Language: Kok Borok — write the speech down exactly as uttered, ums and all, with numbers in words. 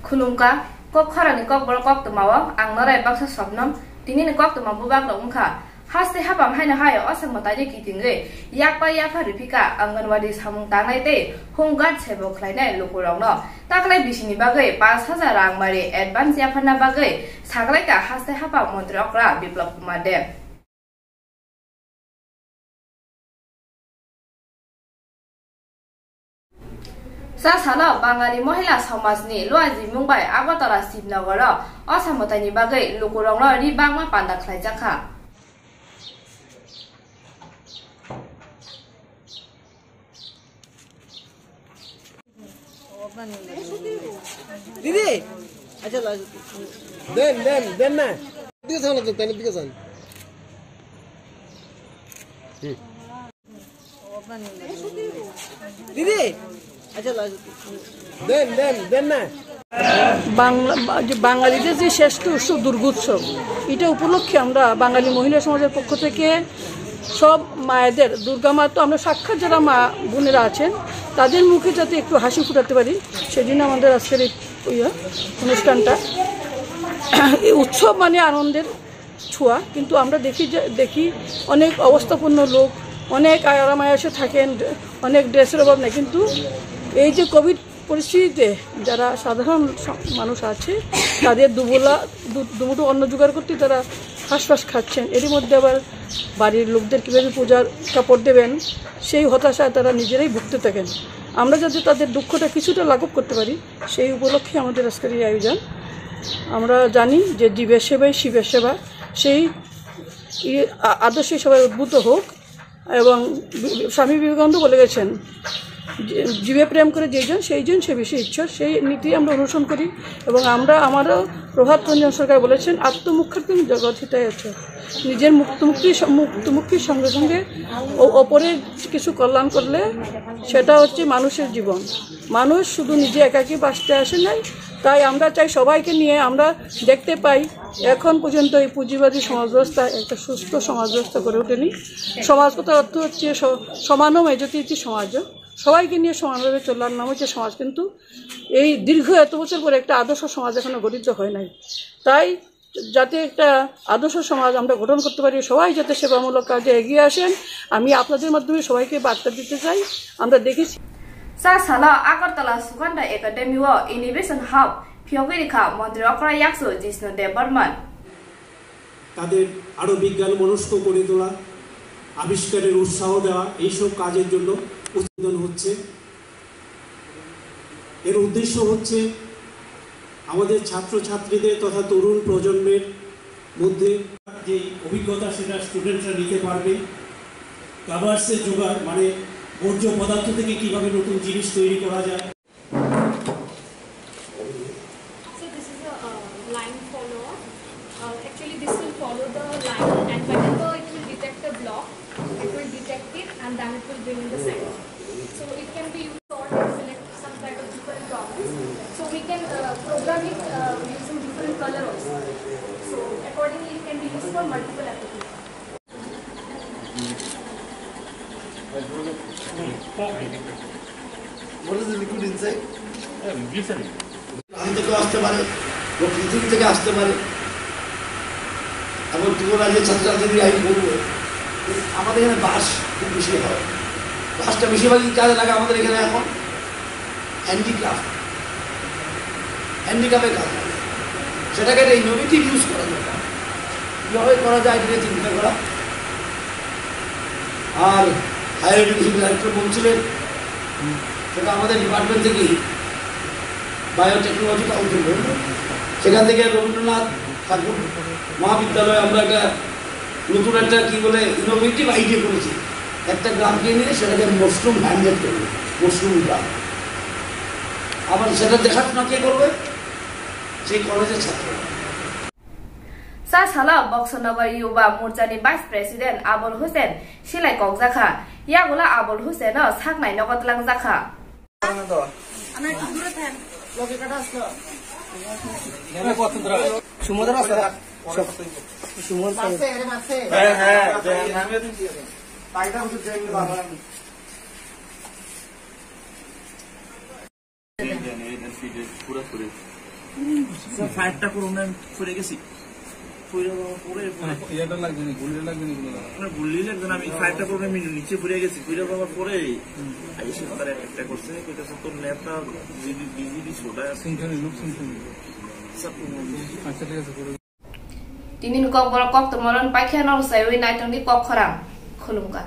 Khulumkha, kok khorani kokborok koktwmao ang norai baksa Sopnom, tinini koktwma bubak rok wngkha. Haste hapang haino hai o samung taini kitingwi yakpa yapha riphika Anganwadi samung tangnai tei home guard sebo khlainai lukurokno. Taklai bisini bagwi pash hajar rang mari advance yapharna bagwi saklaika haste hapang montri okra Biplab Kumar Deb. Sa salo Bangali Mohila Somajni Luaji Mumbai Agartala Shibnagoro o samung taini bagwi lukurokno ri bangma panda khlaijakha. দিদি, আচ্ছা, লা-, দেন, দেন, দেন না। দিকে চান, আপনি দিকে চান। হুম। দিদি, আচ্ছা, লা-, দেন, দেন, দেন না। বাংলা, যে বাঙালিদের যে শ্রেষ্ঠ উৎসব দুর্গোৎসব, এটা উপলক্ষে আমরা বাঙালি মহিলা সমাজের পক্ষ থেকে সব মায়েদের, দুর্গা মা তো আমরা সাক্ষাৎ যারা মা বোনেরা আছেন, তাদের মুখে যাতে একটু হাসি ফুটাতে পারি, সেই জন্য আমাদের আজকের এই ইয়ে, অনুষ্ঠানটা। এই উৎসব মানে আনন্দের ছোঁয়া, কিন্তু আমরা দেখি যে, দেখি অনেক অবস্থাপন্ন লোক, অনেক আরাম আয়েশে থাকেন, অনেক ড্রেসের অভাব নেই, কিন্তু এই যে কোভিড পরিস্থিতিতে যারা সাধারণ স-, মানুষ আছে, তাদের দুবেলা দু-, দুমুঠো অন্ন জোগাড় করতে তারা হাঁসফাঁস খাচ্ছেন। এরই মধ্যে আবার বাড়ির লোকদের কীভাবে পূজার কাপড় দেবেন, সেই হতাশায় তারা নিজেরাই ভুগতে থাকেন। আমরা যাতে তাদের দুঃখটা কিছুটা লাঘব করতে পারি, সেই উপলক্ষে আমাদের আজকের এই আয়োজন। আমরা জানি যে জীবের সেবাই শিবের সেবা, সেই ই-, আ-, আদর্শে সবাই উদ্বুদ্ধ হোক। এবং বি-, স্বামী বিবেকানন্দ বলে গেছেন, "যে-, জীবে প্রেম করে যেইজন, সেই জন সে বেশি ঈশ্বর।" সেই নীতি আমরা অনুসরণ করি। এবং আমরা, আমারও প্রভাত রঞ্জন সরকার বলেছেন, "আত্মমুখ্যার্থং জগৎ হিতায় চ।" নিজের মুক্তমুক্তির স-, মুক্তমুক্তির সঙ্গে সঙ্গে ও-, অপরের কিছু কল্যাণ করলে সেটা হচ্ছে মানুষের জীবন। মানুষ শুধু নিজে একাকী বাঁচতে আসে নাই, তাই আমরা চাই সবাইকে নিয়ে আমরা দেখতে পাই এখন পর্যন্ত এই পুঁজিবাদী সমাজ ব্যবস্থা একটা সুস্থ সমাজ ব্যবস্থা গড়ে ওঠেনি। সমাজ কথার অর্থ হচ্ছে স-, সমানম এজতি ইতি সমাজ, সবাইকে নিয়ে সমানভাবে চলার নাম হচ্ছে সমাজ। কিন্তু এই দীর্ঘ এত বছর পরে একটা আদর্শ সমাজ এখনো গঠিত হয় নাই। তাই যাতে একটা আদর্শ সমাজ আমরা গঠন করতে পারি, সবাই যাতে সেবামূলক কাজে এগিয়ে আসেন, আমি আপনাদের মাধ্যমে সবাইকে বার্তা দিতে চাই। আমরা দেখেছি। Sa salo Agartala Sugandha Academy o Innovation Hub phiyogwi rikha Montri Okra Yaksu Jishnu Debbarman. তাদের আরও বিজ্ঞান মনস্ক করে তোলা, আবিষ্কারের উৎসাহ দেওয়া, এইসব কাজের জন্য উদ্বোধন হচ্ছে। এর উদ্দেশ্য হচ্ছে আমাদের ছাত্রছাত্রীদের তথা তরুণ প্রজন্মের মধ্যে যে অভিজ্ঞতা, সেটা স্টুডেন্টরা নিতে পারবে। কাভার্সের জোগাড়, মানে বর্জ্য পদার্থ থেকে কিভাবে নতুন জিনিস তৈরি করা যায়। So this is a uh, line follower. Uh, actually, this will follow the line, and whenever it will detect a block, it will detect it, and then it will bring in the center. So it can be used to select some kind of different problems. So we can uh, program it uh, using different color also. So accordingly, it can be used for multiple applications. What is the liquid inside? Glycerin. গ্রাম থেকে আসতে পারে, বা পৃথিবী থেকে আসতে পারে। এবং ত্রিপুরা রাজ্যের ছাত্রছাত্রীদের আমি বলবো, আমাদের এখানে বাঁশ খুব বেশি হয়। বাঁশটা বেশিরভাগই কাজে লাগে আমাদের এখানে এখন। হ্যান্ডিক্রাফট, হ্যান্ডিক্রাফের কাজ লাগে, সেটাকে একটা ইনোভেটিভ ইউজ করা দরকার। কীভাবে করা যায়, এটা নিয়ে চিন্তা করা। আর হায়ার এডুকেশন ডাইরেক্টর বলছিলেন, সেটা আমাদের ডিপার্টমেন্ট থেকেই, বায়োটেকনোলজি কাউন্সিল বলল, সেখান থেকে রবীন্দ্রনাথ ঠাকুর মহাবিদ্যালয়ে আমরা একটা নতুন একটা, কি বলে, ইনোভেটিভ আইডিয়া করেছি। একটা গ্রামকে নিয়ে সেটাকে মাশরুম হ্যামলেট করবে, মাশরুম গ্রাম। আবার সেটা দেখাশোনা কে করবে? সেই কলেজের ছাত্ররা। Sa salo Boxonagar Yuba Morchani Vice President Abul Hussain silai kokjakha. Yagulo Abul Hussaino saknai nogo twlangjakha. Suman আছে? সুমন আছে? হ্যাঁ, হ্যাঁ, হ্যাঁ। পুরা শরীর। স্যার, ফাইভটা করোনা আমি পড়ে গেছি। পড়ে যাওয়ার পরে, পরে এটা লাগবে না, গুলি লাগবে না, এগুলো লাগবে না। না, গুলি লাগবে না, আমি ফাইভটা করোনা আমি নিচে পড়ে গেছি। পড়ে যাওয়ার পরে আইসি তারা একটা করছে, এটা তো নেতা বিজেপি, বিজেপি সোডা। সিংখানি, লোক সিংখানি। স্যার, কোনো আচ্ছা, ঠিক আছে, করে Tini ni kok borok kok tongma ron paikha no rwchaiwi naitongdi kok khorang khulumkha.